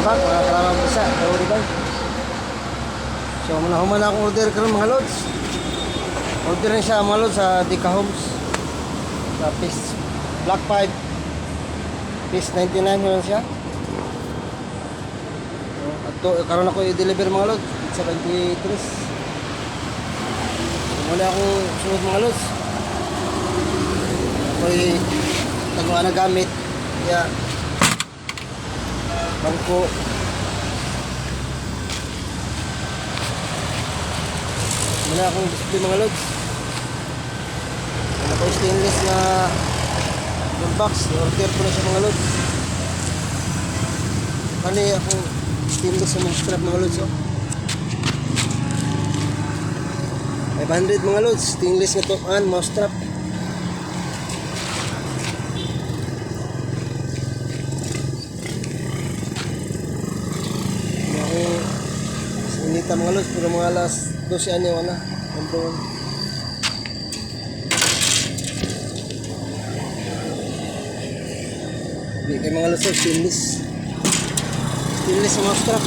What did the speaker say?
Back, mga kalamang bisa, Gauri ba? So, muna human na akong order karon, mga lods. Order na siya, mga lods, sa Dika Homes. Sa piece Block 5. Piece 99 yun siya. So, at to, karon ako i-deliver, mga lods. Sa 23. So, muna akong sunod, mga lods. Ako'y taguan na gamit. Kaya, bangko. Wala akong display, mga lods. Wala ko stainless na box. Order ko na siya, mga lods. Kani akong stainless sa mga strap, mga lods. Oh. 500, mga lods. Stainless nga to an mouse trap. Wala akong sa inita, mga lods. Pero mga alas 12 ani wala. Number 1. Di kay mga lods, stainless. Stainless sa mouse trap.